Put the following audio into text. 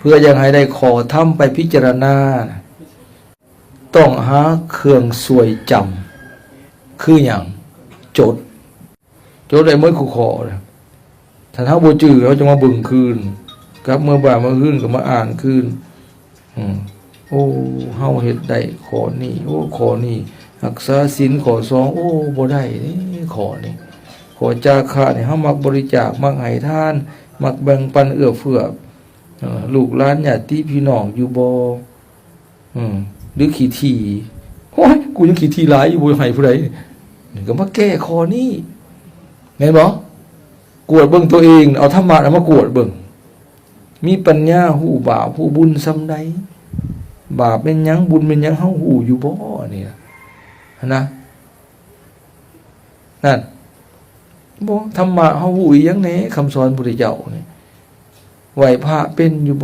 ພື່ອຢາກໃຫ້ໄດ້ຂໍ້ທຳໄປພິຈາລະນານະ ຕ້ອງຫາເຄື່ອງຊ່ວຍຈຳ ຄືຫຍັງ? ຈົດ ຈົດໄດ້ໝົດຄູ່ຂໍ້. ຖ້າເຮົາບໍ່ຈື່ ເຮົາຈະມາເບິ່ງຄືນ ກັບເມືອບ້ານມາຄືນກໍມາອ່ານຄືນ. ອືມ ໂອ້ ເຮົາເຮັດໄດ້ຂໍ້ນີ້ ໂອ້ ຂໍ້ນີ້ ຮັກສາສິນຂໍ້ສອງ ໂອ້ ບໍ່ໄດ້ເດ້ຂໍ້ນີ້. ຂໍ້ຈາຄະນີ້ ເຮົາມັກບໍລິຈາກ ມັກໃຫ້ທານ ມັກແບ່ງປັນເອື້ອເຟື້ອ ເອີ ລູກຫຼານຍາດຕິພີ່ນ້ອງຢູ່ບໍ່? ອືມ ຫຼືຂີ້ຖີ່? ໂອ້ຍ ກູຍັງຂີ້ຖີ່ຫຼາຍຢູ່ ບໍ່ໃຫ້ຜູ້ໃດ. ນີ້ກໍມາແກ້ຂໍ້ນີ້ ແມ່ນບໍ່? ກວດເບິ່ງຕົວເອງ ເອົາທຳມະນຳມາກວດເບິ່ງ ມີປັນຍາຮູ້ບາບຮູ້ບຸນສ່ຳໃດ? ບາບແມ່ນຫຍັງ? ບຸນແມ່ນຫຍັງ? ເຮົາຮູ້ຢູ່ບໍ່? ອັນນີ້ນະ ຫັ້ນນະ ນັ້ນ ບໍ່ ທຳມະເຮົາຮູ້ອີ່ຫຍັງແດ່? ຄຳສອນພຸດທະເຈົ້ານີ້ ໄຫວ້ພະເປັນຢູ່